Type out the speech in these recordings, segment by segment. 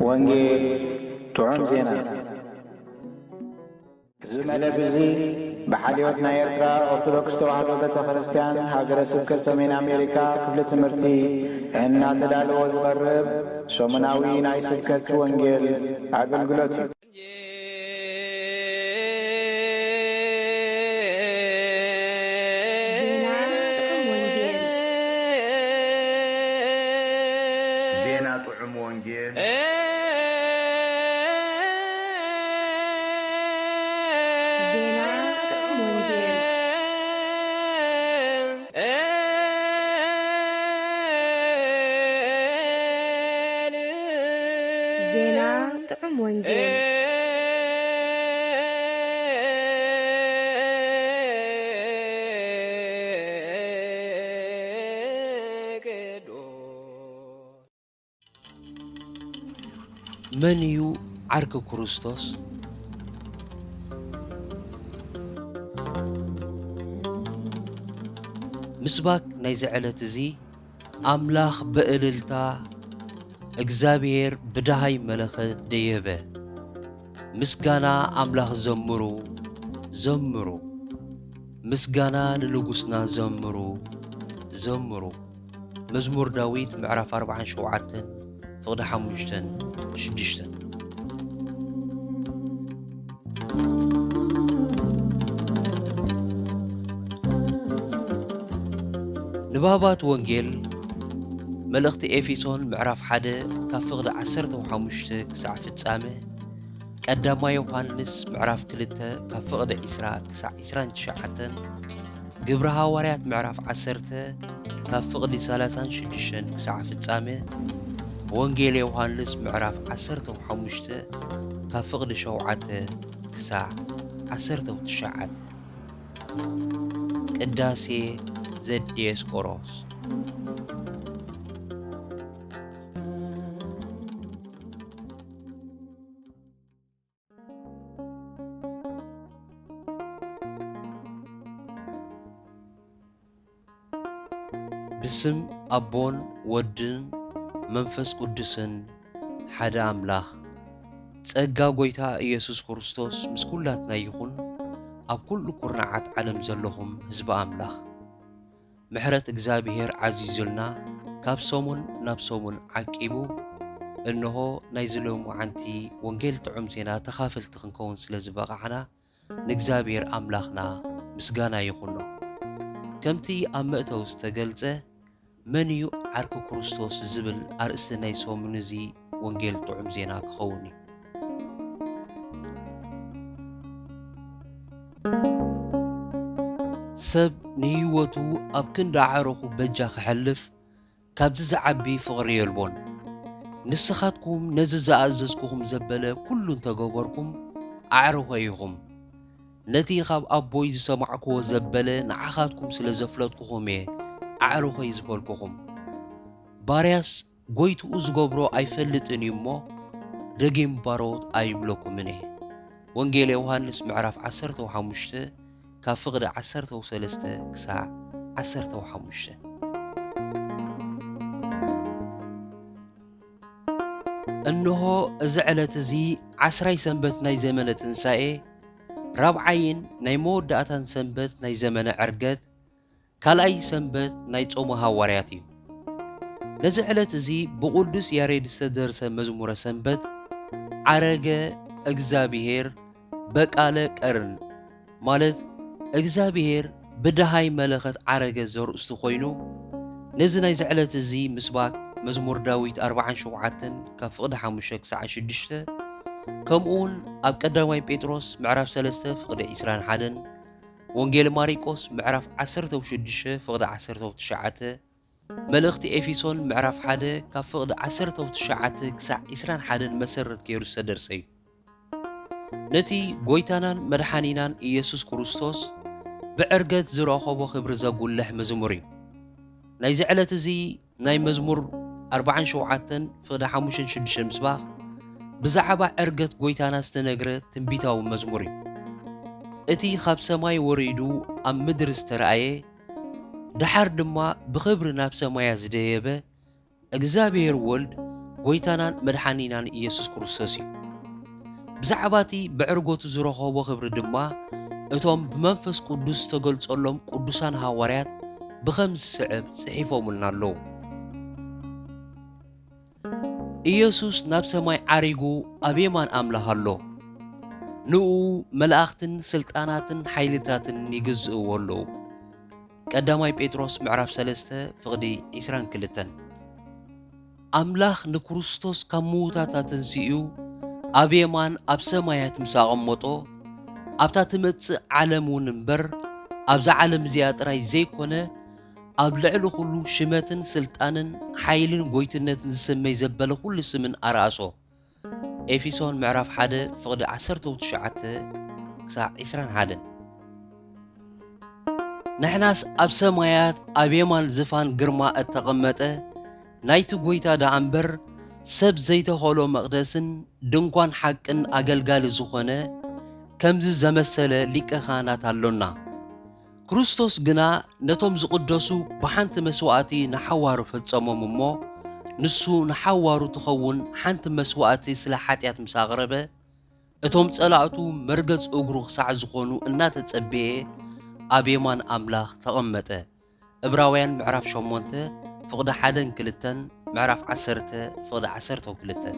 ወንጌል ጥዑም ዜና። እዚ መደብ እዚ ብሓልዮት ናይ ኤርትራ ኦርቶዶክስ ተዋህዶ ቤተ ክርስቲያን ሃገረ ስብከት ሰሜን ኣሜሪካ ክፍሊ ትምህርቲ እናተዳለወ ዝቐርብ ሰሙናዊ ናይ ስብከት ወንጌል ኣገልግሎት እዩ። ዜና ጥዑም ወንጌል። ዜና ጥዑም ወንጌል። ዜና ጥዑም ወንጌል። ዜና ጥዑም ወንጌል። መን እዩ ዓርኪ ክርስቶስ? ምስባክ ናይዚ ዕለት እዚ፣ ኣምላኽ ብእልልታ፣ እግዚኣብሔር ብደሃይ መለኸት ደየበ። ምስጋና ኣምላኽ ዘምሩ፣ ዘምሩ። ምስጋና ንንጉስና ዘምሩ፣ ዘምሩ። መዝሙር ዳዊት ምዕራፍ ኣርባዓን ሸውዓተን ፍቕዲ ሓሙሽተን ሽዱሽተን። ንባባት ወንጌል መልእኽቲ ኤፌሶን ምዕራፍ ሓደ ካብ ፍቕዲ ዓሰርተ ሓሙሽተ ክሳዕ ፍጻመ፣ ቀዳማይ ዮሃንስ ምዕራፍ ክልተ ካብ ፍቕዲ ዕስራ ክሳዕ ዕስራን ትሽዓተን፣ ግብሪ ሃዋርያት ምዕራፍ ዓሰርተ ካብ ፍቕዲ ሰላሳን ሽዱሽተን ክሳዕ ፍጻመ፣ ወንጌል ዮሃንስ ምዕራፍ ዓሰርተ ሓሙሽተ ካብ ፍቕዲ ሸውዓተ ክሳዕ ዓሰርተ ትሽዓተ። ቅዳሴ ዘዲየስቆሮስ። ብስም ኣቦን ወድን መንፈስ ቅዱስን ሓደ ኣምላኽ። ጸጋ ጐይታ ኢየሱስ ክርስቶስ ምስ ኵላትና ይኹን። ኣብ ኩሉ ኵርናዓት ዓለም ዘለኹም ህዝቢ ኣምላኽ፣ ምሕረት እግዚኣብሔር ዓዚዙልና፣ ካብ ሰሙን ናብ ሰሙን ዓቂቡ፣ እንሆ ናይዚ ሎማዓንቲ ወንጌል ጥዑም ዜና ተኻፈልቲ ክንከውን ስለ ዝበቓዕና፣ ንእግዚኣብሔር ኣምላኽና ምስጋና ይኹኖ። ከምቲ ኣብ መእተዊ ዝተገልጸ፣ መን እዩ ዓርኪ ክርስቶስ ዝብል ኣርእስቲ ናይ ሰሙን እዚ ወንጌል ጥዑም ዜና ክኸውን እዩ። ሰብ ንህይወቱ ኣብ ክንዲ ኣዕሩኹ በጃ ክሐልፍ፣ ካብዚ ዝዓቢ ፍቕሪ የልቦን። ንስኻትኩም ነዚ ዝኣዘዝኩኹም ዘበለ ኩሉ እንተገበርኩም፣ ኣዕሩኸይ ኢኹም። ነቲ ኻብ ኣቦይ ዝሰማዕክዎ ዘበለ ንዓኻትኩም ስለ ዘፍለጥኩኹም እየ ኣዕሩኸይ ዝበልኩኹም። ባርያስ ጐይትኡ ዝገብሮ ኣይፈልጥን እዩ እሞ፣ ደጊም ባሮት ኣይብለኩምን እየ። ወንጌል ዮሃንስ ምዕራፍ ዓሰርተ ሓሙሽተ ካብ ፍቕዲ ዓሰርተ ሰለስተ ክሳዕ ዓሰርተ ሓሙሽተ። እንሆ፣ እዚ ዕለት እዚ ዓስራይ ሰንበት ናይ ዘመነ ትንሳኤ፣ ራብዓይን ናይ መወዳእታን ሰንበት ናይ ዘመነ ዕርገት፣ ካልኣይ ሰንበት ናይ ጾመ ሃዋርያት እዩ። ነዚ ዕለት እዚ ብቕዱስ ያሬድ ዝተደርሰ መዝሙረ ሰንበት፣ ዓረገ እግዚኣብሔር በቃለ ቀርን፣ ማለት እግዚኣብሔር ብደሃይ መለኸት ዓረገ ዘርእስቱ ኮይኑ፣ ነዚ ናይዚ ዕለት እዚ ምስባክ መዝሙር ዳዊት ኣርብዓን ሸውዓተን ካብ ፍቕዲ ሓሙሽተ ክሳዕ ሽዱሽተ፣ ከምኡ እውን ኣብ ቀዳማይ ጴጥሮስ ምዕራፍ ሰለስተ ፍቕዲ ዕስራን ሓደን፣ ወንጌል ማሪቆስ ምዕራፍ ዓሰርተ ሽዱሽተ ፍቕዲ ዓሰርተ ትሽዓተ፣ መልእኽቲ ኤፌሶን ምዕራፍ ሓደ ካብ ፍቕዲ ዓሰርተ ትሽዓተ ክሳዕ ዕስራን ሓደን መሰረት ገይሩ ዝተደርሰ እዩ። ነቲ ጎይታናን መድሓኒናን ኢየሱስ ክርስቶስ ብዕርገት ዝረኸቦ ክብሪ ዘጉልሕ መዝሙር እዩ። ናይዚ ዕለት እዚ ናይ መዝሙር ኣርባዓን ሸውዓተን ፍቕዲ ሓሙሽተን ሽዱሽተን ምስባኽ ብዛዕባ ዕርገት ጎይታና ዝተነግረ ትንቢታዊ መዝሙር እዩ። እቲ ካብ ሰማይ ወሪዱ ኣብ ምድሪ ዝተረኣየ፣ ደሓር ድማ ብኽብሪ ናብ ሰማያት ዝደየበ እግዚኣብሔር ወልድ ጎይታናን መድሓኒናን ኢየሱስ ክርስቶስ እዩ። ብዛዕባ እቲ ብዕርገቱ ዝረኸቦ ክብሪ ድማ እቶም ብመንፈስ ቅዱስ ዝተገልጸሎም ቅዱሳን ሃዋርያት ብኸም ዝስዕብ ጽሒፎምልና ኣለዉ። ኢየሱስ ናብ ሰማይ ዓሪጉ ኣብ የማን ኣምላኽ ኣሎ። ንኡ መላእኽትን ስልጣናትን ሓይልታትን ይግዝእዎ ኣለዉ። ቀዳማይ ጴጥሮስ ምዕራፍ ሰለስተ ፍቕዲ ዕስራን ክልተን። ኣምላኽ ንክርስቶስ ካብ ምዉታት ኣተንሲኡ ኣብ የማን ኣብ ሰማያት ምስ ኣቐመጦ፣ ኣብታ ትመጽእ ዓለም እውን እምበር፣ ኣብዛ ዓለም እዚኣ ጥራይ ዘይኮነ፣ ኣብ ልዕሊ ኩሉ ሽመትን ስልጣንን ሓይልን ጎይትነትን ዝስመይ ዘበለ ኩሉ ስምን ኣርኣሶ። ኤፌሶን ምዕራፍ ሓደ ፍቕዲ ዓሰርተ ትሽዓተ ክሳዕ ዕስራን ሓደን። ንሕናስ ኣብ ሰማያት ኣብ የማን ዝፋን ግርማ እተቐመጠ ናይቲ ጐይታ ደኣ እምበር፣ ሰብ ዘይተኸሎ መቕደስን ድንኳን ሓቅን ኣገልጋሊ ዝኾነ፣ ከምዚ ዘመሰለ ሊቀ ካህናት ኣሎና። ክርስቶስ ግና ነቶም ዝቕደሱ ብሓንቲ መስዋእቲ ንሓዋሩ ፈጸሞም እሞ፣ ንሱ ንሓዋሩ ትኸውን ሓንቲ መስዋእቲ ስለ ሓጢኣት ምስ ኣቕረበ፣ እቶም ጸላእቱ መርገጽ እግሩ ክሳዕ ዝኾኑ እናተጸበየ ኣብ የማን ኣምላኽ ተቐመጠ። ዕብራውያን ምዕራፍ ሸሞንተ ፍቕዲ ሓደን ክልተን፣ ምዕራፍ ዓሰርተ ፍቕዲ ዓሰርተ ክልተን።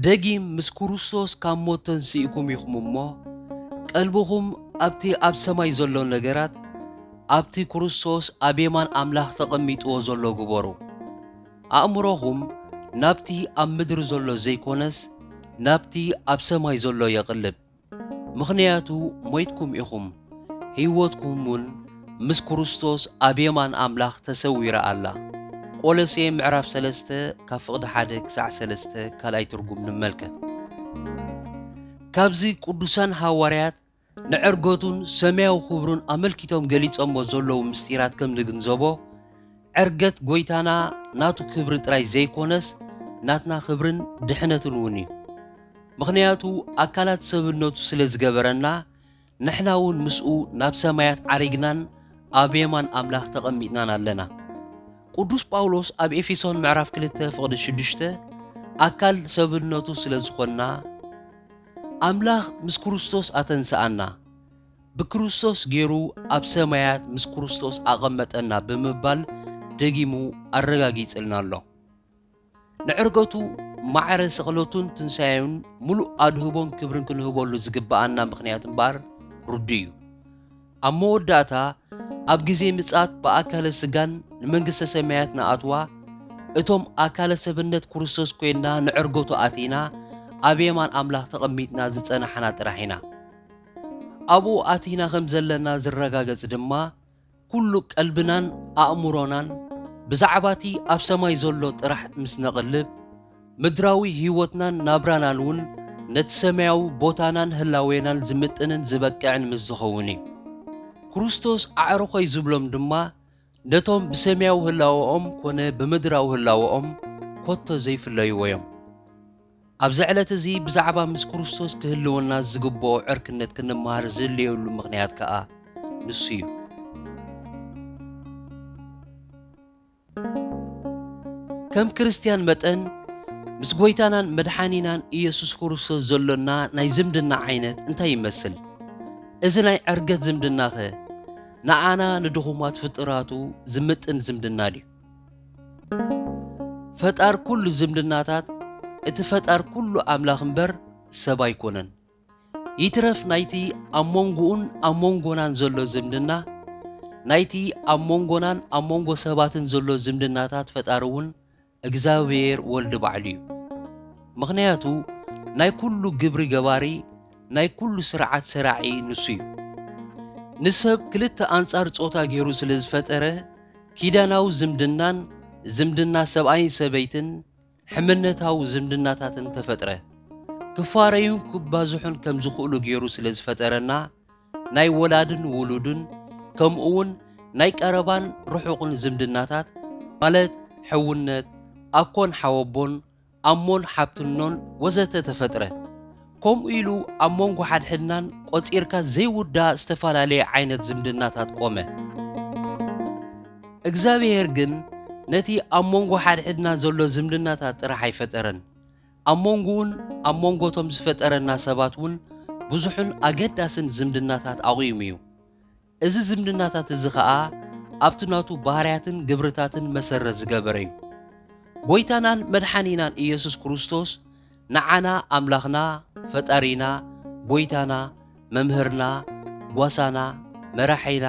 ደጊም ምስ ክርስቶስ ካብ ሞት ተንሲእኩም ኢኹም እሞ፣ ቀልብኹም ኣብቲ ኣብ ሰማይ ዘሎ ነገራት፣ ኣብቲ ክርስቶስ ኣብ የማን ኣምላኽ ተቐሚጥዎ ዘሎ ግበሩ። ኣእምሮኹም ናብቲ ኣብ ምድሪ ዘሎ ዘይኮነስ፣ ናብቲ ኣብ ሰማይ ዘሎ የቕልብ። ምኽንያቱ ሞይትኩም ኢኹም፣ ህይወትኩም እውን ምስ ክርስቶስ ኣብ የማን ኣምላኽ ተሰዊራ ኣላ። ቆሎሴ ምዕራፍ ሰለስተ ካብ ፍቕዲ ሓደ ክሳዕ ሰለስተ ካልኣይ ትርጉም ንመልከት። ካብዚ ቅዱሳን ሃዋርያት ንዕርገቱን ሰማያዊ ክብሩን ኣመልኪቶም ገሊጾሞ ዘለዉ ምስጢራት ከም ንግንዘቦ፣ ዕርገት ጐይታና ናቱ ክብሪ ጥራይ ዘይኮነስ፣ ናትና ክብርን ድሕነትን እውን እዩ። ምኽንያቱ ኣካላት ሰብነቱ ስለ ዝገበረና፣ ንሕና እውን ምስኡ ናብ ሰማያት ዓሪግናን ኣብ የማን ኣምላኽ ተቐሚጥናን ኣለና። ቅዱስ ጳውሎስ ኣብ ኤፌሶን ምዕራፍ ክልተ ፍቕዲ ሽዱሽተ ኣካል ሰብነቱ ስለ ዝኾንና፣ ኣምላኽ ምስ ክርስቶስ ኣተንስኣና፣ ብክርስቶስ ገይሩ ኣብ ሰማያት ምስ ክርስቶስ ኣቐመጠና ብምባል ደጊሙ ኣረጋጊጽልና ኣሎ። ንዕርገቱ ማዕረ ስቕለቱን ትንሳኤኡን ምሉእ ኣድህቦን ክብርን ክንህበሉ ዝግብኣና ምኽንያት እምበኣር ርዱእ እዩ። ኣብ መወዳእታ ኣብ ግዜ ምጽኣት ብኣካለ ስጋን ንመንግስተ ሰማያት ንኣትዋ፣ እቶም ኣካለ ሰብነት ክርስቶስ ኮይንና ንዕርገቱ ኣቲና ኣብ የማን ኣምላኽ ተቐሚጥና ዝጸናሕና ጥራሕ ኢና። ኣብኡ ኣቲና ከም ዘለና ዝረጋገጽ ድማ ኩሉ ቀልብናን ኣእምሮናን ብዛዕባ እቲ ኣብ ሰማይ ዘሎ ጥራሕ ምስ ነቕልብ፣ ምድራዊ ህይወትናን ናብራናን እውን ነቲ ሰማያዊ ቦታናን ህላዌናን ዝምጥንን ዝበቅዕን ምስ ዝኸውን እዩ። ክርስቶስ ኣዕሩኸይ ዝብሎም ድማ ነቶም ብሰማያዊ ህላወኦም ኮነ ብምድራዊ ህላወኦም ኮቶ ዘይፍለይዎ እዮም። ኣብዚ ዕለት እዚ ብዛዕባ ምስ ክርስቶስ ክህልወና ዝግብኦ ዕርክነት ክንመሃር ዘድልየሉ ምኽንያት ከኣ ንሱ እዩ። ከም ክርስትያን መጠን ምስ ጐይታናን መድሓኒናን ኢየሱስ ክርስቶስ ዘሎና ናይ ዝምድና ዓይነት እንታይ ይመስል? እዚ ናይ ዕርገት ዝምድናኸ ንኣና ንድኹማት ፍጡራቱ ዝምጥን ዝምድና ድዩ? ፈጣር ኩሉ ዝምድናታት፣ እቲ ፈጣር ኩሉ ኣምላኽ እምበር ሰብ ኣይኮነን። ይትረፍ ናይቲ ኣብ መንጎኡን ኣብ መንጎናን ዘሎ ዝምድና፣ ናይቲ ኣብ መንጎናን ኣብ መንጎ ሰባትን ዘሎ ዝምድናታት ፈጣሪ እውን እግዚኣብሔር ወልድ ባዕሉ እዩ። ምኽንያቱ ናይ ኩሉ ግብሪ ገባሪ፣ ናይ ኩሉ ስርዓት ሰራዒ ንሱ እዩ። ንሰብ ክልተ ኣንጻር ጾታ ገይሩ ስለ ዝፈጠረ፣ ኪዳናዊ ዝምድናን ዝምድና ሰብኣይን ሰበይትን ሕምነታዊ ዝምድናታትን ተፈጥረ። ክፋረዩን ክባዝሑን ከም ዝኽእሉ ገይሩ ስለ ዝፈጠረና፣ ናይ ወላድን ውሉድን፣ ከምኡ እውን ናይ ቀረባን ርሑቕን ዝምድናታት፣ ማለት ሕውነት፣ ኣኮን ሓወቦን፣ ኣሞን ሓብትኖን ወዘተ ተፈጥረ። ከምኡ ኢሉ ኣብ መንጎ ሓድሕድናን ቆጺርካ ዘይውዳእ ዝተፈላለየ ዓይነት ዝምድናታት ቆመ። እግዚኣብሔር ግን ነቲ ኣብ መንጎ ሓድሕድና ዘሎ ዝምድናታት ጥራሕ ኣይፈጠረን። ኣብ መንጎኡን ኣብ መንጎቶም ዝፈጠረና ሰባት እውን ብዙሕን ኣገዳስን ዝምድናታት ኣቑሙ እዩ። እዚ ዝምድናታት እዚ ኸኣ ኣብቲ ናቱ ባህርያትን ግብርታትን መሰረት ዝገበረ እዩ። ጐይታናን መድሓኒናን ኢየሱስ ክርስቶስ ንዓና ኣምላኽና፣ ፈጣሪና፣ ጐይታና፣ መምህርና፣ ጓሳና፣ መራሒና፣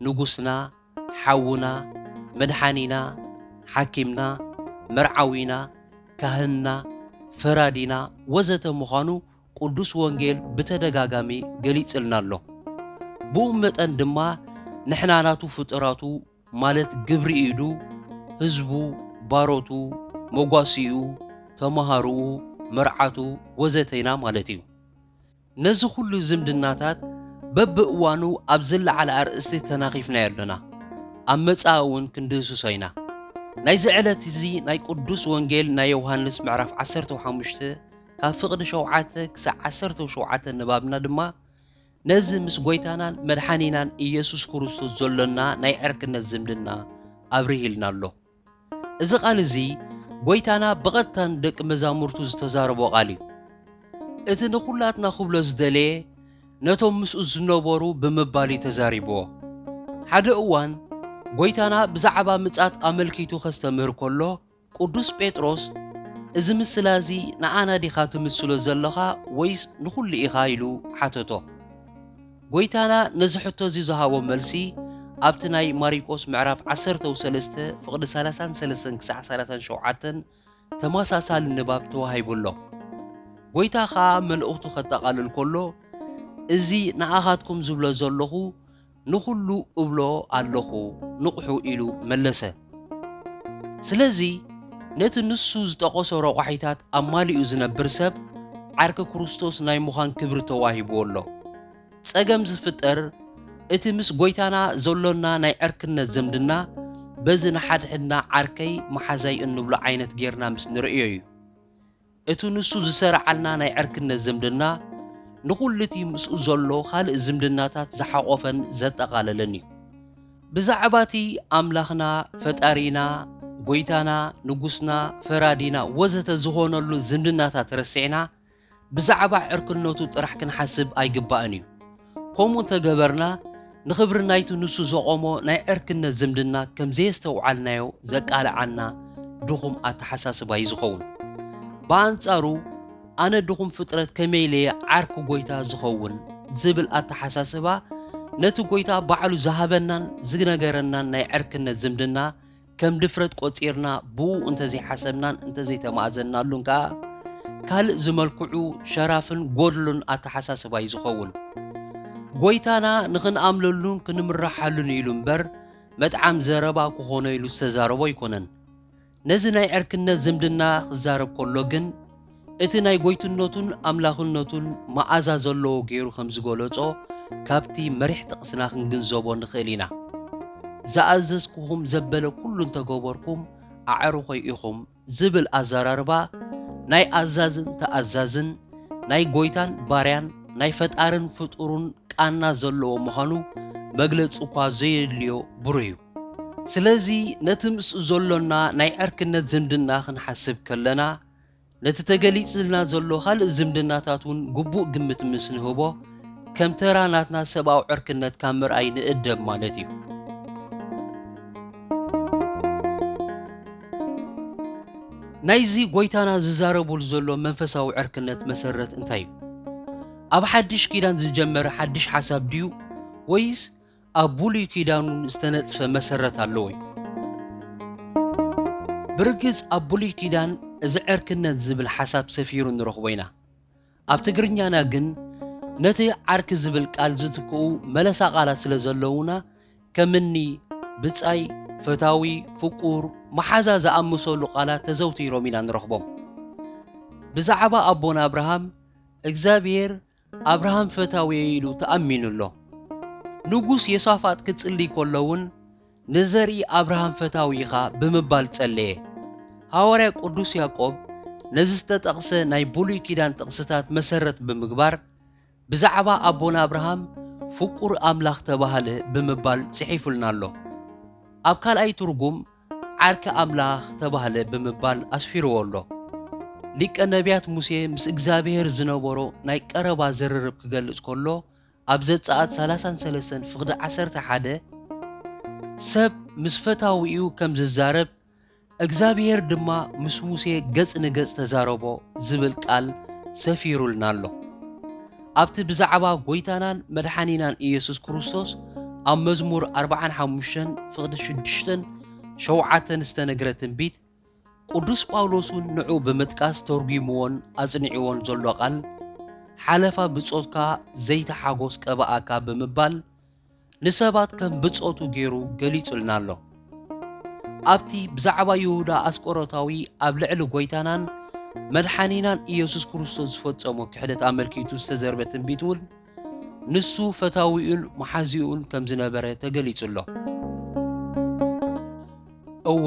ንጉስና፣ ሓውና፣ መድሓኒና፣ ሓኪምና፣ መርዓዊና፣ ካህንና፣ ፈራዲና ወዘተ ምዃኑ ቅዱስ ወንጌል ብተደጋጋሚ ገሊጽልና ኣሎ። ብኡ መጠን ድማ ንሕና ናቱ ፍጡራቱ፣ ማለት ግብሪ ኢዱ፣ ህዝቡ፣ ባሮቱ፣ መጓሲኡ፣ ተመሃሮኡ፣ መርዓቱ ወዘተ ኢና ማለት እዩ። ነዚ ኩሉ ዝምድናታት በብእዋኑ ኣብ ዝለዓል ኣርእስቲ ተናኺፍናዮ ኣለና። ኣብ መጻኢ እውን ክንድህስሶ ኢና። ናይዚ ዕለት እዚ ናይ ቅዱስ ወንጌል ናይ ዮሃንስ ምዕራፍ ዓሰርተ ሓሙሽተ ካብ ፍቕዲ ሸውዓተ ክሳዕ ዓሰርተ ሸውዓተ ንባብና ድማ ነዚ ምስ ጐይታናን መድሓኒናን ኢየሱስ ክርስቶስ ዘሎና ናይ ዕርክነት ዝምድና ኣብሪሂልና ኣሎ። እዚ ቃል እዚ ጐይታና ብቐጥታ ንደቂ መዛሙርቱ ዝተዛረቦ ቃል እዩ። እቲ ንኹላትና ክብሎ ዝደለየ ነቶም ምስኡ ዝነበሩ ብምባል እዩ ተዛሪብዎ። ሓደ እዋን ጐይታና ብዛዕባ ምጽኣት ኣመልኪቱ ከስተምህር ከሎ ቅዱስ ጴጥሮስ፣ "እዚ ምስላ እዚ ንኣና ዲኻ ትምስሎ ዘለኻ ወይስ ንኹሉ ኢኻ?" ኢሉ ሓተቶ። ጐይታና ነዚ ሕቶ እዚ ዝሃቦ መልሲ ኣብቲ ናይ ማሪቆስ ምዕራፍ ዓሰርተ ሰለስተ ፍቕዲ ሰላሳን ሰለስተን ክሳዕ ሰላሳን ሸውዓተን ተመሳሳሊ ንባብ ተዋሂቡ ኣሎ። ጐይታ ኸኣ መልእኽቱ ኸጠቓልል ከሎ፣ "እዚ ንኣኻትኩም ዝብሎ ዘለኹ ንኹሉ እብሎ ኣለኹ፣ ንቕሑ" ኢሉ መለሰ። ስለዚ ነቲ ንሱ ዝጠቐሶ ረቋሒታት ኣማሊኡ ዝነብር ሰብ ዓርኪ ክርስቶስ ናይ ምዃን ክብሪ ተዋሂብዎ ኣሎ። ጸገም ዝፍጠር እቲ ምስ ጐይታና ዘሎና ናይ ዕርክነት ዝምድና በዚ ንሓድሕድና ዓርከይ መሓዛይ እንብሎ ዓይነት ጌርና ምስ ንርእዮ እዩ። እቲ ንሱ ዝሰርዓልና ናይ ዕርክነት ዝምድና ንኹሉ እቲ ምስኡ ዘሎ ካልእ ዝምድናታት ዝሓቖፈን ዘጠቓለለን እዩ። ብዛዕባ እቲ ኣምላኽና፣ ፈጣሪና፣ ጐይታና፣ ንጉስና፣ ፈራዲና ወዘተ ዝኾነሉ ዝምድናታት ረሲዕና ብዛዕባ ዕርክነቱ ጥራሕ ክንሓስብ ኣይግባእን እዩ። ከምኡ እንተገበርና ንኽብሪ ናይቲ ንሱ ዘቖሞ ናይ ዕርክነት ዝምድና ከም ዘየስተውዓልናዮ ዘቃልዓና ድኹም ኣተሓሳስባ እዩ ዝኸውን። ብኣንጻሩ ኣነ ድኹም ፍጥረት ከመይ ኢለ እየ ዓርኪ ጐይታ ዝኸውን ዝብል ኣተሓሳስባ ነቲ ጐይታ ባዕሉ ዝሃበናን ዝነገረናን ናይ ዕርክነት ዝምድና ከም ድፍረት ቆጺርና ብኡ እንተዘይሓሰብናን እንተዘይተማእዘናሉን ከኣ ካልእ ዝመልክዑ ሸራፍን ጎድሉን ኣተሓሳስባ እዩ ዝኸውን። ጐይታና ንኽንኣምነሉን ክንምረሓሉን ኢሉ እምበር መጥዓም ዘረባ ክኾኖ ኢሉ ዝተዛረቦ ኣይኮነን። ነዚ ናይ ዕርክነት ዝምድና ክዛረብ ከሎ ግን እቲ ናይ ጐይትነቱን ኣምላኽነቱን መኣዛ ዘለዎ ገይሩ ከም ዝገለጾ ካብቲ መሪሕ ጥቕስና ክንግንዘቦ ንኽእል ኢና። "ዝኣዘዝኩኹም ዘበለ ኩሉ እንተገበርኩም ኣዕሩኸይ ኢኹም" ዝብል ኣዘራርባ ናይ ኣዛዝን ተኣዛዝን፣ ናይ ጐይታን ባርያን፣ ናይ ፈጣርን ፍጡሩን ቃና ዘለዎ ምዃኑ መግለጺ እኳ ዘየድልዮ ብሩህ እዩ። ስለዚ ነቲ ምስኡ ዘሎና ናይ ዕርክነት ዝምድና ክንሓስብ ከለና ነቲ ተገሊጽልና ዘሎ ካልእ ዝምድናታት እውን ግቡእ ግምት ምስ ንህቦ፣ ከም ተራ ናትና ሰብኣዊ ዕርክነት ካብ ምርኣይ ንእደብ ማለት እዩ። ናይዚ ጐይታና ዝዛረበሉ ዘሎ መንፈሳዊ ዕርክነት መሰረት እንታይ እዩ? ኣብ ሓድሽ ኪዳን ዝጀመረ ሓድሽ ሓሳብ ድዩ ወይስ ኣብ ብሉይ ኪዳን እውን ዝተነጽፈ መሰረት ኣለዎ እዩ? ብርግጽ ኣብ ብሉይ ኪዳን እዚ ዕርክነት ዝብል ሓሳብ ሰፊሩ ንረኽቦ ኢና። ኣብ ትግርኛና ግን ነቲ ዓርኪ ዝብል ቃል ዝትክኡ መለሳ ቃላት ስለ ዘለዉና ከም እኒ ብጻይ፣ ፈታዊ፣ ፍቁር፣ መሓዛ ዝኣመሰሉ ቃላት ተዘውቲሮም ኢና ንረኽቦም። ብዛዕባ ኣቦና ኣብርሃም፣ እግዚኣብሔር ኣብርሃም ፈታውየ ኢሉ ተኣሚኑ ኣሎ። ንጉስ ዮሳፋጥ ክጽሊ ከሎ እውን፣ "ንዘርኢ ኣብርሃም ፈታዊ ኢኻ" ብምባል ጸለየ። ሃዋርያ ቅዱስ ያዕቆብ ነዚ ዝተጠቕሰ ናይ ብሉይ ኪዳን ጥቕስታት መሰረት ብምግባር፣ ብዛዕባ ኣቦና ኣብርሃም "ፍቁር ኣምላኽ ተባህለ" ብምባል ጽሒፉልና ኣሎ። ኣብ ካልኣይ ትርጉም "ዓርኪ ኣምላኽ ተባህለ" ብምባል ኣስፊርዎ ኣሎ። ሊቀ ነቢያት ሙሴ ምስ እግዚኣብሔር ዝነበሮ ናይ ቀረባ ዝርርብ ክገልጽ ከሎ፣ ኣብ ዘጸኣት ሰላሳን ሰለስተን ፍቕዲ ዓሰርተ ሓደ፣ "ሰብ ምስ ፈታዊኡ ከም ዝዛረብ፣ እግዚኣብሔር ድማ ምስ ሙሴ ገጽ ንገጽ ተዛረቦ" ዝብል ቃል ሰፊሩልና ኣሎ። ኣብቲ ብዛዕባ ጐይታናን መድሓኒናን ኢየሱስ ክርስቶስ ኣብ መዝሙር ኣርብዓን ሓሙሽተን ፍቕዲ ሽዱሽተን ሸውዓተን ዝተነግረ ትንቢት፣ ቅዱስ ጳውሎስ እውን ንዑ ብምጥቃስ ተርጒምዎን ኣጽኒዕዎን ዘሎ ቃል፣ "ሓለፋ ብጾትካ ዘይተሓጎስ ቀባኣካ" ብምባል ንሰባት ከም ብጾቱ ገይሩ ገሊጹልና ኣሎ። ኣብቲ ብዛዕባ ይሁዳ ኣስቆሮታዊ ኣብ ልዕሊ ጐይታናን መድሓኒናን ኢየሱስ ክርስቶስ ዝፈጸሞ ክሕደት ኣመልኪቱ ዝተዘርበ ትንቢት እውን፣ ንሱ ፈታዊኡን መሓዚኡን ከም ዝነበረ ተገሊጹ ኣሎ። እወ፣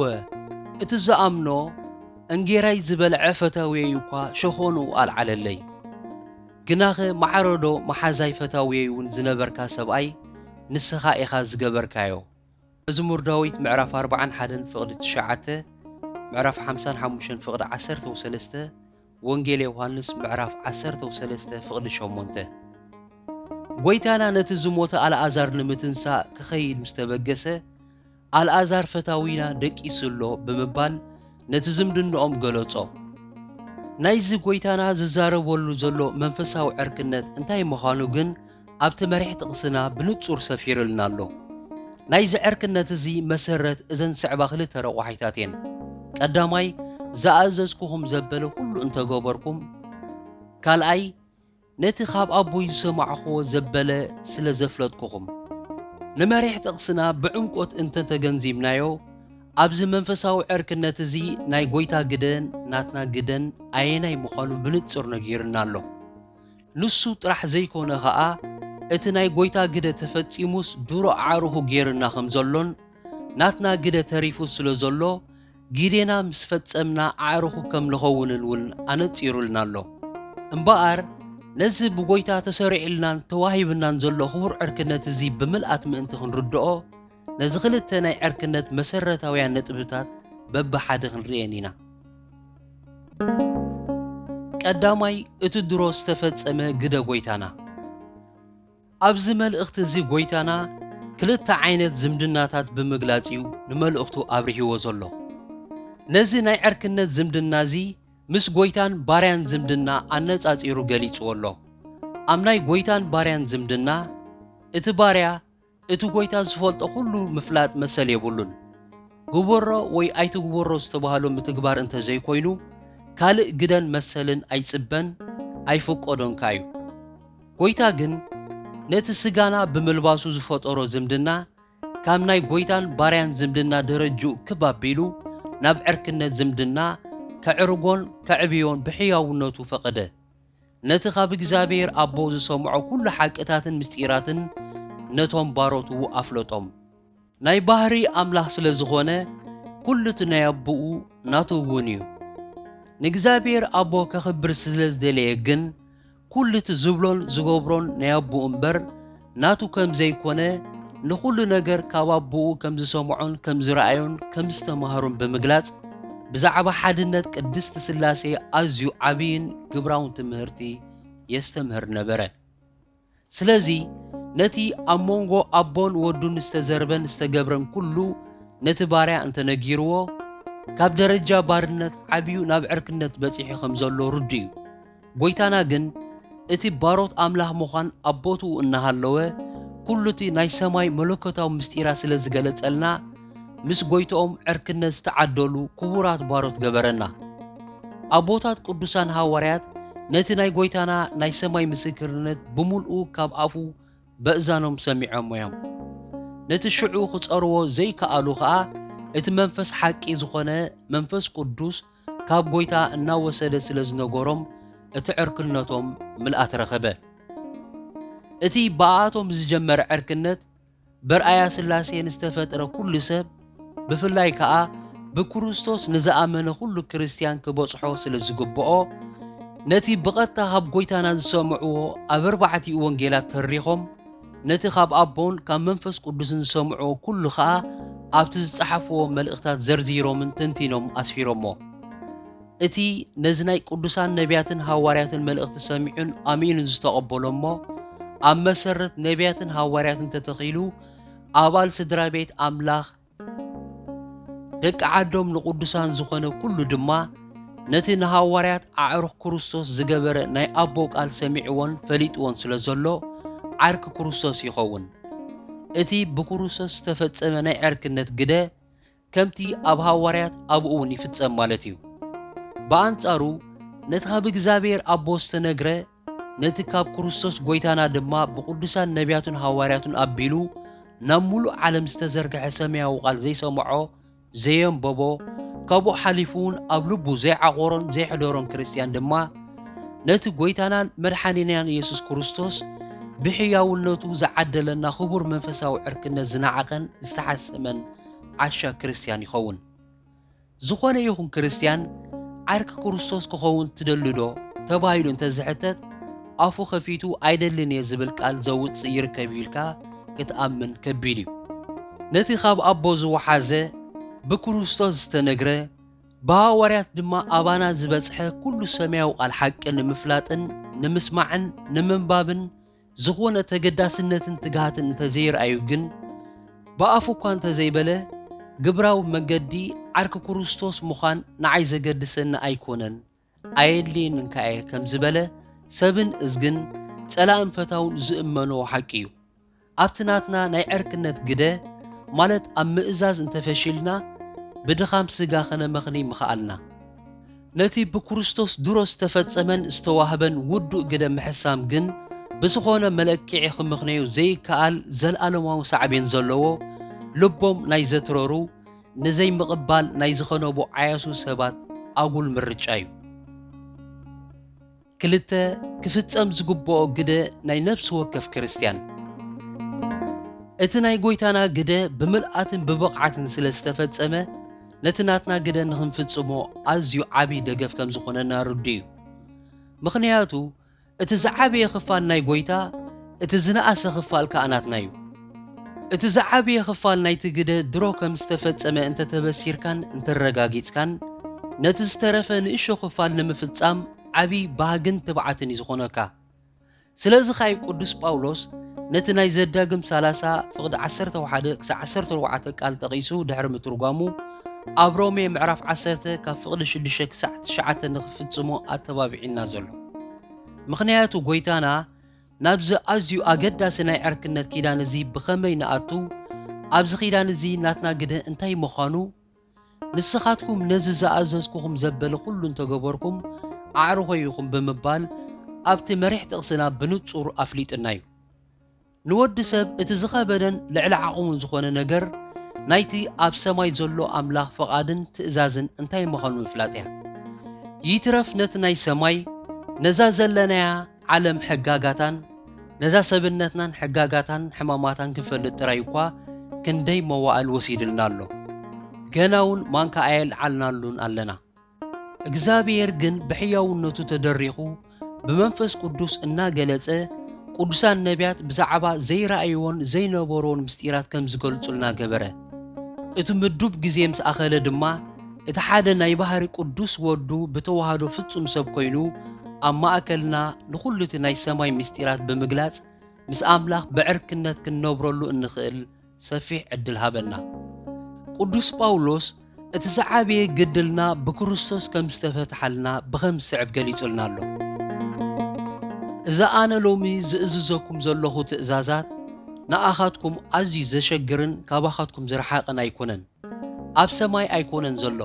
እቲ ዝኣምኖ እንጌራይ ዝበልዐ ፈታውየይ እኳ ሸኾንኡ ኣልዓለለይ። ግናኸ ማዕረዶ መሓዛይ ፈታውየይ እውን ዝነበርካ ሰብኣይ ንስኻ ኢኻ ዝገበርካዮ። መዝሙር ዳዊት ምዕራፍ ኣርብዓን ሓደን ፍቕዲ ትሽዓተ፣ ምዕራፍ ሓምሳን ሓሙሽተን ፍቕዲ ዓሰርተ ወሰለስተ፣ ወንጌል ዮሃንስ ምዕራፍ ዓሰርተ ወሰለስተ ፍቕዲ ሸሞንተ። ጐይታና ነቲ ዝሞተ ኣልኣዛር ንምትንሳእ ክኸይድ ምስ ተበገሰ፣ "ኣልኣዛር ፈታዊና ደቂሱ ኣሎ" ብምባል ነቲ ዝምድንኦም ገለጾ። ናይዚ ጐይታና ዝዛረበሉ ዘሎ መንፈሳዊ ዕርክነት እንታይ ምዃኑ ግን ኣብቲ መሪሕ ጥቕስና ብንጹር ሰፊሩልና ኣሎ። ናይዚ ዕርክነት እዚ መሰረት እዘን ዝስዕባ ክልተ ረቋሒታት እየን። ቀዳማይ፣ "ዝኣዘዝኩኹም ዘበለ ኩሉ እንተገበርኩም"፣ ካልኣይ፣ "ነቲ ካብ ኣቦይ ዝሰማዕኽዎ ዘበለ ስለ ዘፍለጥኩኹም"። ንመሪሕ ጥቕስና ብዕምቆት እንተተገንዚብናዮ፣ ኣብዚ መንፈሳዊ ዕርክነት እዚ ናይ ጐይታ ግደን ናትና ግደን ኣየናይ ምዃኑ ብንጹር ነጊሩና ኣሎ። ንሱ ጥራሕ ዘይኮነ ኸኣ፣ እቲ ናይ ጐይታ ግደ ተፈጺሙስ ድሮ ኣዕሩኹ ገይሩና ከም ዘሎን፣ ናትና ግደ ተሪፉ ስለ ዘሎ፣ ግዴና ምስ ፈጸምና ኣዕሩኹ ከም ንኸውንን እውን ኣነጺሩልና ኣሎ። እምበኣር፣ ነዚ ብጐይታ ተሰሪዑልናን ተዋሂብናን ዘሎ ክቡር ዕርክነት እዚ ብምልኣት ምእንቲ ክንርድኦ፣ ነዚ ክልተ ናይ ዕርክነት መሰረታውያን ነጥብታት በብሓደ ክንርእየን ኢና። ቀዳማይ፣ እቲ ድሮ ዝተፈጸመ ግደ ጐይታና። ኣብዚ መልእኽቲ እዚ ጐይታና ክልተ ዓይነት ዝምድናታት ብምግላጽ እዩ ንመልእኽቱ ኣብርሂዎ ዘሎ። ነዚ ናይ ዕርክነት ዝምድና እዚ ምስ ጐይታን ባርያን ዝምድና ኣነጻጺሩ ገሊጽዎ ኣሎ። ኣብ ናይ ጐይታን ባርያን ዝምድና፣ እቲ ባርያ እቲ ጐይታ ዝፈልጦ ኹሉ ምፍላጥ መሰል የብሉን። ግበሮ ወይ ኣይትግበሮ ዝተባህሎ ምትግባር እንተ ዘይኮይኑ፣ ካልእ ግደን መሰልን ኣይጽበን ኣይፍቀዶን ከኣ እዩ። ጐይታ ግን ነቲ ስጋና ብምልባሱ ዝፈጠሮ ዝምድና፣ ካብ ናይ ጐይታን ባርያን ዝምድና ደረጅኡ ክብ ኣቢሉ፣ ናብ ዕርክነት ዝምድና ከዕርጎን ከዕብዮን ብሕያውነቱ ፈቐደ። ነቲ ካብ እግዚኣብሔር ኣቦ ዝሰምዖ ኩሉ ሓቅታትን ምስጢራትን ነቶም ባሮቱ ኣፍለጦም። ናይ ባህሪ ኣምላኽ ስለ ዝኾነ፣ ኩሉ እቲ ናይ ኣቦኡ ናቱ እውን እዩ። ንእግዚኣብሔር ኣቦ ከኽብር ስለ ዝደለየ ግን፣ ኩሉ እቲ ዝብሎን ዝገብሮን ናይ ኣቦኡ እምበር፣ ናቱ ከም ዘይኮነ፣ ንኹሉ ነገር ካብ ኣቦኡ ከም ዝሰምዖን ከም ዝረኣዮን ከም ዝተማህሮን ብምግላጽ፣ ብዛዕባ ሓድነት ቅድስቲ ስላሴ ኣዝዩ ዓብይን ግብራውን ትምህርቲ የስተምህር ነበረ። ስለዚ፣ ነቲ ኣብ መንጎ ኣቦን ወዱን ዝተዘርበን ዝተገብረን ኩሉ፣ ነቲ ባርያ እንተነጊርዎ፣ ካብ ደረጃ ባርነት ዓብዩ ናብ ዕርክነት በጺሑ ከም ዘሎ ርዱእ እዩ። ጐይታና ግን፣ እቲ ባሮት ኣምላኽ ምዃን ኣብ ቦትኡ እናሃለወ፣ ኩሉ እቲ ናይ ሰማይ መለኮታዊ ምስጢራት ስለ ዝገለጸልና፣ ምስ ጐይትኦም ዕርክነት ዝተዓደሉ ክቡራት ባሮት ገበረና። ኣቦታት ቅዱሳን ሃዋርያት ነቲ ናይ ጐይታና ናይ ሰማይ ምስክርነት ብምልኡ ካብ ኣፉ በእዛኖም ሰሚዖሞ እዮም። ነቲ ሽዑ ክጸርዎ ዘይከኣሉ ኸኣ፣ እቲ መንፈስ ሓቂ ዝኾነ መንፈስ ቅዱስ ካብ ጎይታ እናወሰደ ስለ ዝነገሮም፣ እቲ ዕርክነቶም ምልኣት ረኸበ። እቲ ብኣኣቶም ዝጀመረ ዕርክነት፣ በርኣያ ስላሴ ንዝተፈጥረ ኩሉ ሰብ፣ ብፍላይ ከኣ ብክርስቶስ ንዝኣመነ ኩሉ ክርስትያን ክበጽሖ ስለ ዝግብኦ፣ ነቲ ብቐጥታ ካብ ጎይታና ዝሰምዕዎ ኣብ ኣርባዕቲኡ ወንጌላት ተሪኾም፣ ነቲ ካብ ኣቦን ካብ መንፈስ ቅዱስን ዝሰምዕዎ ኩሉ ኸኣ ኣብቲ ዝጸሓፍዎ መልእኽታት ዘርዚሮምን ተንቲኖም ኣስፊሮሞ። እቲ ነዚ ናይ ቅዱሳን ነቢያትን ሃዋርያትን መልእኽቲ ሰሚዑን ኣሚኑን ዝተቐበሎ እሞ፣ ኣብ መሰረት ነቢያትን ሃዋርያትን ተተኺሉ፣ ኣባል ስድራ ቤት ኣምላኽ፣ ደቂ ዓዶም ንቅዱሳን ዝኾነ ኩሉ ድማ፣ ነቲ ንሃዋርያት ኣዕሩኽ ክርስቶስ ዝገበረ ናይ ኣቦ ቃል ሰሚዕዎን ፈሊጥዎን ስለ ዘሎ፣ ዓርኪ ክርስቶስ ይኸውን። እቲ ብክርስቶስ ዝተፈጸመ ናይ ዕርክነት ግደ፣ ከምቲ ኣብ ሃዋርያት ኣብኡ እውን ይፍጸም ማለት እዩ። ብኣንጻሩ፣ ነቲ ካብ እግዚኣብሔር ኣቦ ዝተነግረ፣ ነቲ ካብ ክርስቶስ ጐይታና ድማ ብቕዱሳን ነቢያቱን ሃዋርያቱን ኣቢሉ ናብ ምሉእ ዓለም ዝተዘርግሐ ሰማያዊ ቃል ዘይሰምዖ፣ ዘየንበቦ፣ ካብኡ ሓሊፉ እውን ኣብ ልቡ ዘይዓቖሮን ዘይሕደሮን ክርስትያን ድማ፣ ነቲ ጐይታናን መድሓኒናን ኢየሱስ ክርስቶስ ብሕያውነቱ ዝዓደለና ክቡር መንፈሳዊ ዕርክነት ዝነዓቐን ዝተሓሰመን ዓሻ ክርስትያን ይኸውን። ዝኾነ ይኹን ክርስትያን ዓርኪ ክርስቶስ ክኸውን ትደሊ ዶ ተባሂሉ እንተዝሕተት፣ ኣፉ ከፊቱ ኣይደልን እየ ዝብል ቃል ዘውጽእ ይርከብ ኢልካ ክትኣምን ከቢድ እዩ። ነቲ ካብ ኣቦ ዝወሓዘ፣ ብክርስቶስ ዝተነግረ፣ ብሃዋርያት ድማ ኣባና ዝበጽሐ ኩሉ ሰማያዊ ቃል ሓቂ ንምፍላጥን ንምስማዕን ንምንባብን ዝኾነ ተገዳስነትን ትግሃትን እንተዘይረኣዩ ግን፣ ብኣፉ እኳ እንተዘይበለ፣ ግብራዊ መገዲ ዓርኪ ክርስቶስ ምዃን ንዓይ ዘገድሰኒ ኣይኮነን፣ ኣየድልየንን ከኣ እየ ከም ዝበለ፣ ሰብን እዝግን፣ ጸላእን ፈታውን ዝእመንዎ ሓቂ እዩ። ኣብቲ ናትና ናይ ዕርክነት ግደ፣ ማለት ኣብ ምእዛዝ እንተፈሺልና፣ ብድኻም ስጋ ኸነመኽኒ ምኽኣልና። ነቲ ብክርስቶስ ድሮ ዝተፈጸመን ዝተዋህበን ውዱእ ግደ ምሕሳም ግን፣ ብዝኾነ መለክዒ ክምኽነዩ ዘይከኣል ዘልኣለማዊ ሳዕቤን ዘለዎ፣ ልቦም ናይ ዘትረሩ፣ ንዘይምቕባል ናይ ዝኸነቡ ዓያሱ ሰባት ኣጉል ምርጫ እዩ። ክልተ፣ ክፍጸም ዝግብኦ ግደ ናይ ነፍሲ ወከፍ ክርስትያን። እቲ ናይ ጐይታና ግደ ብምልኣትን ብብቕዓትን ስለ ዝተፈጸመ፣ ነቲ ናትና ግደ ንኽንፍጽሞ ኣዝዩ ዓቢ ደገፍ ከም ዝኾነና ርዱእ እዩ። ምኽንያቱ፣ እቲ ዝዓበየ ክፋል ናይ ጐይታ፣ እቲ ዝነኣሰ ክፋል ከኣ ናትና እዩ። እቲ ዝዓበየ ክፋል ናይቲ ግደ ድሮ ከም ዝተፈጸመ እንተተበሲርካን እንተረጋጊጽካን፣ ነቲ ዝተረፈ ንእሽቶ ክፋል ንምፍጻም ዓቢ ባህግን ትብዓትን እዩ ዝኾነካ። ስለዚ ኸኣ እዩ ቅዱስ ጳውሎስ ነቲ ናይ ዘዳግም ሰላሳ ፍቕዲ ዓሰርተ ሓደ ክሳዕ ዓሰርተ ኣርባዕተ ቃል ጠቒሱ ድሕሪ ምትርጓሙ፣ ኣብ ሮሜ ምዕራፍ ዓሰርተ ካብ ፍቕዲ ሽዱሽተ ክሳዕ ትሽዓተ ንኽፍጽሞ ኣተባቢዑና ዘሎ። ምኽንያቱ ጐይታና ናብዚ ኣዝዩ ኣገዳሲ ናይ ዕርክነት ኪዳን እዚ ብኸመይ ንኣቱ፣ ኣብዚ ኪዳን እዚ ናትና ግደ እንታይ ምዃኑ፣ ንስኻትኩም ነዚ ዝኣዘዝኩኹም ዘበለ ኩሉ እንተገበርኩም ኣዕሩኸይ ኢኹም ብምባል ኣብቲ መሪሕ ጥቕስና ብንጹር ኣፍሊጥና እዩ። ንወዲ ሰብ እቲ ዝኸበደን ልዕሊ ዓቕሙን ዝኾነ ነገር ናይቲ ኣብ ሰማይ ዘሎ ኣምላኽ ፍቓድን ትእዛዝን እንታይ ምዃኑ ምፍላጥ እያ። ይትረፍ ነቲ ናይ ሰማይ፣ ነዛ ዘለናያ ዓለም ሕጋጋታን ነዛ ሰብነትናን ሕጋጋታን ሕማማታን ክንፈልጥ ጥራይ እኳ ክንደይ መዋእል ወሲድልና ኣሎ። ገና እውን ማንካ ኣየልዓልናሉን ኣለና። እግዚኣብሔር ግን ብሕያውነቱ ተደሪኹ ብመንፈስ ቅዱስ እናገለጸ ቅዱሳን ነቢያት ብዛዕባ ዘይረኣይዎን ዘይነበርዎን ምስጢራት ከም ዝገልጹልና ገበረ። እቲ ምዱብ ግዜ ምስ ኣኸለ ድማ እቲ ሓደ ናይ ባህሪ ቅዱስ ወዱ ብተዋህዶ ፍጹም ሰብ ኮይኑ ኣብ ማእከልና ንኹሉ እቲ ናይ ሰማይ ምስጢራት ብምግላጽ ምስ ኣምላኽ ብዕርክነት ክንነብረሉ እንኽእል ሰፊሕ ዕድል ሃበና። ቅዱስ ጳውሎስ እቲ ዝዓበየ ግድልና ብክርስቶስ ከም ዝተፈትሓልና ብኸም ዝስዕብ ገሊጹልና ኣሎ። እዛ ኣነ ሎሚ ዝእዝዘኩም ዘለኹ ትእዛዛት ንኣኻትኩም ኣዝዩ ዘሸግርን ካባኻትኩም ዝረሓቕን ኣይኮነን። ኣብ ሰማይ ኣይኮነን ዘሎ።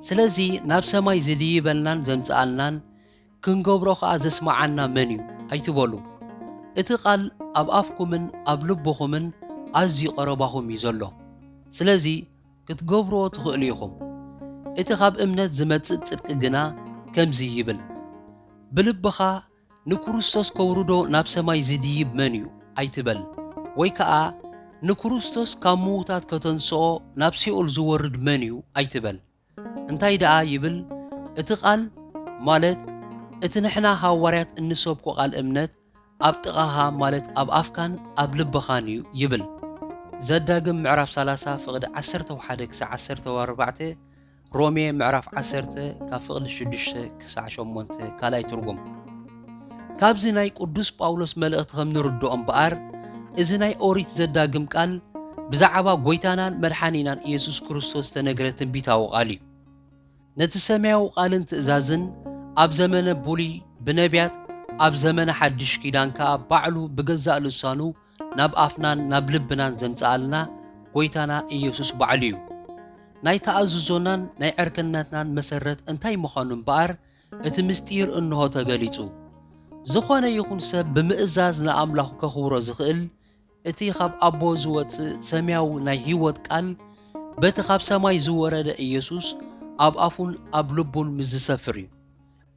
ስለዚ ናብ ሰማይ ዝድይበልናን ዘምጽኣልናን ክንገብሮ ኸኣ ዘስምዓና መን እዩ ኣይትበሉ። እቲ ቃል ኣብ ኣፍኩምን ኣብ ልብኹምን ኣዝዩ ቀረባኹም እዩ ዘሎ። ስለዚ ክትገብርዎ ትኽእሉ ኢኹም። እቲ ካብ እምነት ዝመጽእ ጽድቂ ግና ከምዚ ይብል፣ ብልብኻ ንክርስቶስ ከውርዶ ናብ ሰማይ ዝድይብ መን እዩ ኣይትበል፣ ወይ ከኣ ንክርስቶስ ካብ ምዉታት ከተንስኦ ናብ ሲኦል ዝወርድ መን እዩ ኣይትበል። እንታይ ደኣ ይብል እቲ ቃል፣ ማለት እቲ ንሕና ሃዋርያት እንሰብኮ ቃል እምነት ኣብ ጥቓኻ፣ ማለት ኣብ ኣፍካን ኣብ ልብኻን እዩ ይብል። ዘዳግም ምዕራፍ ሰላሳ ፍቕዲ ዓሰርተ ሓደ ክሳዕ ዓሰርተ ኣርባዕተ፣ ሮሜ ምዕራፍ ዓሰርተ ካብ ፍቕዲ ሽዱሽተ ክሳዕ ሸሞንተ ካልኣይ ትርጉም። ካብዚ ናይ ቅዱስ ጳውሎስ መልእኽቲ ከም ንርድኦ እምበኣር፣ እዚ ናይ ኦሪት ዘዳግም ቃል ብዛዕባ ጐይታናን መድሓኒናን ኢየሱስ ክርስቶስ ዝተነግረ ትንቢታዊ ቃል እዩ። ነቲ ሰማያዊ ቃልን ትእዛዝን ኣብ ዘመነ ብሉይ ብነቢያት፣ ኣብ ዘመነ ሓድሽ ኪዳን ከኣ ባዕሉ ብገዛእ ልሳኑ ናብ ኣፍናን ናብ ልብናን ዘምጽኣልና ጐይታና ኢየሱስ ባዕሉ እዩ። ናይ ተኣዝዞናን ናይ ዕርክነትናን መሰረት እንታይ ምዃኑ እምበኣር፣ እቲ ምስጢር እንሆ ተገሊጹ። ዝኾነ ይኹን ሰብ ብምእዛዝ ንኣምላኹ ከኽብሮ ዝኽእል፣ እቲ ካብ ኣቦ ዝወጽእ ሰማያዊ ናይ ህይወት ቃል፣ በቲ ካብ ሰማይ ዝወረደ ኢየሱስ ኣብ ኣፉን ኣብ ልቡን ምስ ዝሰፍር እዩ።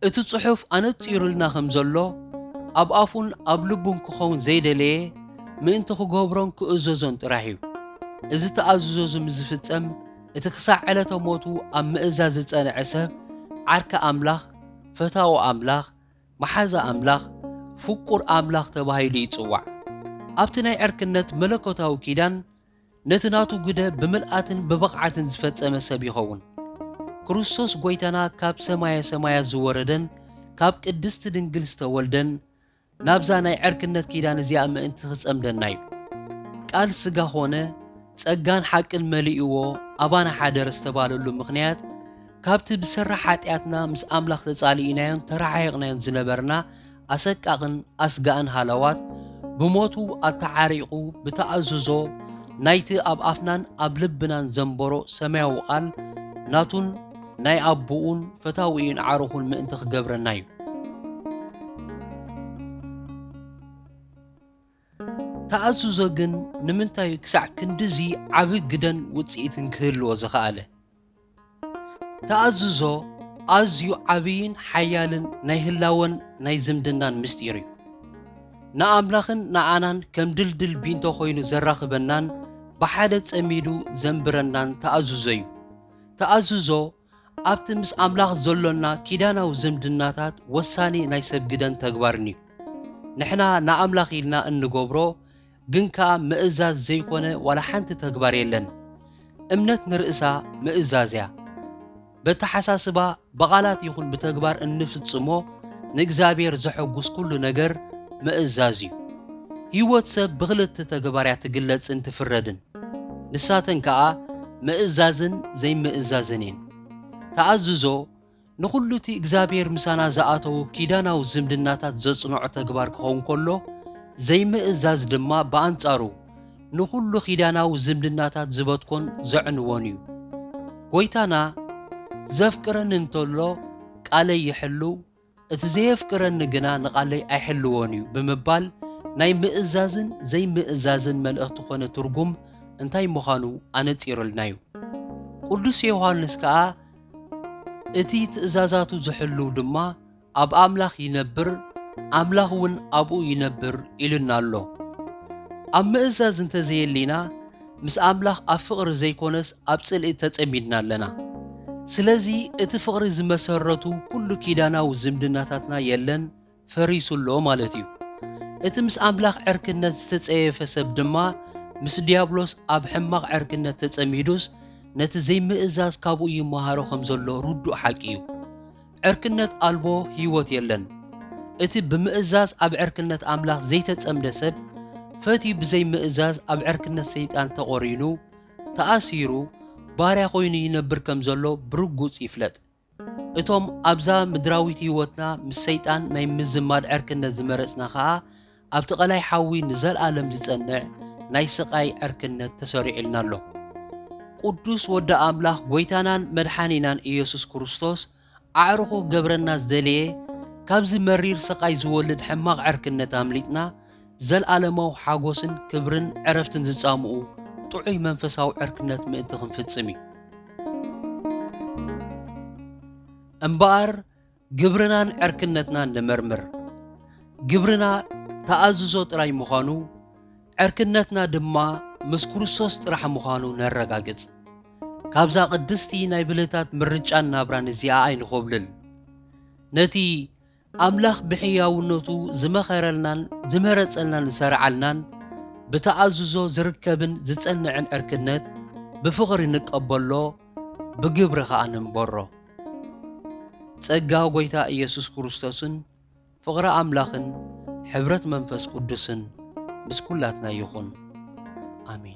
እቲ ጽሑፍ ኣነጺሩልና ከም ዘሎ፣ ኣብ ኣፉን ኣብ ልቡን ክኸውን ዘይደለየ፣ ምእንቲ ክገብሮን ክእዘዞን ጥራሕ እዩ። እዚ ተኣዝዞ እዚ ምስ ዝፍጸም፣ እቲ ክሳዕ ዕለተ ሞቱ ኣብ ምእዛዝ ዝጸንዐ ሰብ፣ ዓርኪ ኣምላኽ፣ ፈታዊ ኣምላኽ፣ መሓዛ ኣምላኽ፣ ፍቁር ኣምላኽ ተባሂሉ ይጽዋዕ። ኣብቲ ናይ ዕርክነት መለኮታዊ ኪዳን፣ ነቲ ናቱ ግደ ብምልኣትን ብብቕዓትን ዝፈጸመ ሰብ ይኸውን። ክርስቶስ ጐይታና ካብ ሰማየ ሰማያት ዝወረደን ካብ ቅድስቲ ድንግል ዝተወልደን፣ ናብዛ ናይ ዕርክነት ኪዳን እዚኣ ምእንቲ ክጸምደና እዩ። ቃል ስጋ ኾነ፣ ጸጋን ሓቅን መሊእዎ ኣባና ሓደረ ዝተባለሉ ምኽንያት፣ ካብቲ ብስራሕ ሓጢኣትና ምስ ኣምላኽ ተጻሊእናዮን ተረሓሒቕናዮን ዝነበርና ኣሰቃቕን ኣስጋእን ሃለዋት፣ ብሞቱ ኣተዓሪቑ፣ ብተኣዝዞ ናይቲ ኣብ ኣፍናን ኣብ ልብናን ዘንበሮ ሰማያዊ ቃል፣ ናቱን ናይ ኣቦኡን ፈታዊኡን ዓርኹን ምእንቲ ክገብረና እዩ። ተኣዝዞ ግን ንምንታይ እዩ ክሳዕ ክንድዚ ዓቢ ግደን ውጽኢትን ክህልዎ ዝኸኣለ? ተኣዝዞ ኣዝዩ ዓብይን ሓያልን ናይ ህላወን ናይ ዝምድናን ምስጢር እዩ። ንኣምላኽን ንኣናን ከም ድልድል ቢንቶ ኮይኑ ዘራኽበናን ብሓደ ጸሚዱ ዘንብረናን ተኣዝዞ እዩ። ተኣዝዞ ኣብቲ ምስ ኣምላኽ ዘሎና ኪዳናዊ ዝምድናታት ወሳኒ ናይ ሰብ ግደን ተግባርን እዩ። ንሕና ንኣምላኽ ኢልና እንገብሮ ግን ከኣ ምእዛዝ ዘይኮነ ዋላ ሓንቲ ተግባር የለን። እምነት ንርእሳ ምእዛዝ እያ። በተሓሳስባ ብቓላት ይኹን ብተግባር እንፍጽሞ ንእግዚኣብሔር ዘሐጉስ ኩሉ ነገር ምእዛዝ እዩ። ህይወት ሰብ ብኽልተ ተግባር እያ ትግለጽን ትፍረድን። ንሳተን ከኣ ምእዛዝን ዘይምእዛዝን እየን። ተኣዝዞ ንኹሉ እቲ እግዚኣብሔር ምሳና ዝኣተዉ ኪዳናዊ ዝምድናታት ዘጽንዖ ተግባር ክኸውን ከሎ፣ ዘይምእዛዝ ድማ ብኣንጻሩ ንኹሉ ኪዳናዊ ዝምድናታት ዝበትኮን ዘዕንዎን እዩ። ጐይታና፣ "ዘፍቅረኒ እንተሎ ቃለይ ይሕልው፣ እቲ ዘየፍቅረኒ ግና ንቓለይ ኣይሕልዎን እዩ" ብምባል፣ ናይ ምእዛዝን ዘይምእዛዝን መልእኽቲ ኾነ ትርጉም እንታይ ምዃኑ ኣነጺሩልና እዩ። ቅዱስ ዮሃንስ ከኣ፣ "እቲ ትእዛዛቱ ዝሕልው ድማ ኣብ ኣምላኽ ይነብር፣ ኣምላኽ እውን ኣብኡ ይነብር" ኢሉና ኣሎ። ኣብ ምእዛዝ እንተዘየሊና፣ ምስ ኣምላኽ ኣብ ፍቕሪ ዘይኮነስ ኣብ ጽልኢ ተጸሚድና ኣለና። ስለዚ እቲ ፍቕሪ ዝመሰረቱ ኩሉ ኪዳናዊ ዝምድናታትና የለን፣ ፈሪሱ ኣሎ ማለት እዩ። እቲ ምስ ኣምላኽ ዕርክነት ዝተጸየፈ ሰብ ድማ ምስ ዲያብሎስ ኣብ ሕማቕ ዕርክነት ተጸሚዱስ ነቲ ዘይምእዛዝ ካብኡ ይመሃሮ ከም ዘሎ ርዱእ ሓቂ እዩ። ዕርክነት ኣልቦ ህይወት የለን። እቲ ብምእዛዝ ኣብ ዕርክነት ኣምላኽ ዘይተጸምደ ሰብ፣ ፈትዩ ብዘይምእዛዝ ኣብ ዕርክነት ሰይጣን ተቖሪኑ፣ ተኣሲሩ፣ ባርያ ኮይኑ ይነብር ከም ዘሎ ብርጉጽ ይፍለጥ። እቶም ኣብዛ ምድራዊት ህይወትና ምስ ሰይጣን ናይ ምዝማድ ዕርክነት ዝመረጽና ኸኣ፣ ኣብቲ ቀላይ ሓዊ ንዘለኣለም ዝጸንዕ ናይ ስቓይ ዕርክነት ተሰሪዑልና ኣሎ። ቅዱስ ወዲ ኣምላኽ ጐይታናን መድሓኒናን ኢየሱስ ክርስቶስ ኣዕሩኹ ክገብረና ዝደለየ፣ ካብዚ መሪር ስቓይ ዝወልድ ሕማቕ ዕርክነት ኣምሊጥና፣ ዘለኣለማዊ ሓጎስን ክብርን ዕረፍትን ዝጻምኡ ጥዑይ መንፈሳዊ ዕርክነት ምእንቲ ክንፍጽም እዩ። እምበኣር ግብርናን ዕርክነትናን ንመርምር። ግብርና ተኣዝዞ ጥራይ ምዃኑ፣ ዕርክነትና ድማ ምስ ክርስቶስ ጥራሕ ምዃኑ ነረጋግጽ። ካብዛ ቅድስቲ ናይ ብልህታት ምርጫን ናብራን እዚኣ ኣይንኾብልል። ነቲ ኣምላኽ ብሕያውነቱ ዝመኸረልናን ዝመረጸልናን ዝሰርዓልናን ብተኣዝዞ ዝርከብን ዝጸንዕን ዕርክነት ብፍቕሪ ንቀበሎ፣ ብግብሪ ኸኣ ንንበሮ። ጸጋ ጐይታ ኢየሱስ ክርስቶስን ፍቕሪ ኣምላኽን ሕብረት መንፈስ ቅዱስን ምስ ኩላትና ይኹን። ኣሜን።